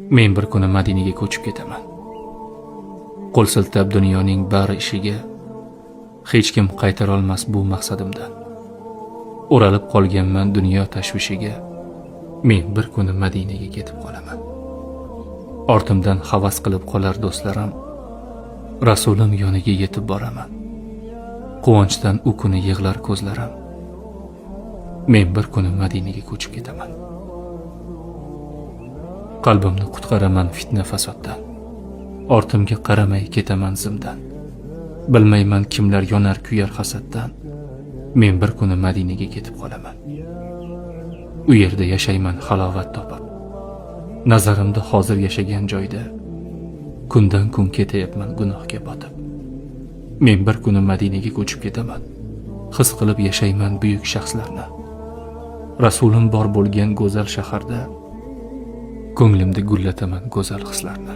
Men bir kuni Madinaga ko'chib ketaman. Qo'l siltab dunyoning bari ishiga, hech kim qaytarolmas bu maqsadimdan. O'ralib qolganman dunyo tashvishiga. Men bir kuni Madinaga ketib qolaman. Ortimdan havas qilib qolar do'stlarim. Rasulim yoniga yetib boraman. Quvonchdan u kuni yig'lar ko'zlarim. Men bir kuni Madinaga ko'chib ketaman. Qalbimni qutqaraman fitna fasoddan. Ortimga qaramay ketaman zimdan. Bilmayman kimlar yonar kuyar hasaddan. Men bir kuni Madinaga ketib qolaman. U yerda yashayman halovat topib. Nazarimda hozir yashagan joyda kundan kun ketayapman gunohga botib. Men bir kuni Madinaga ko'chib ketaman. His qilib yashayman buyuk shaxslarni. Rasulim bor bo'lgan go'zal shaharda ko'nglimda gullataman go'zal hislarni.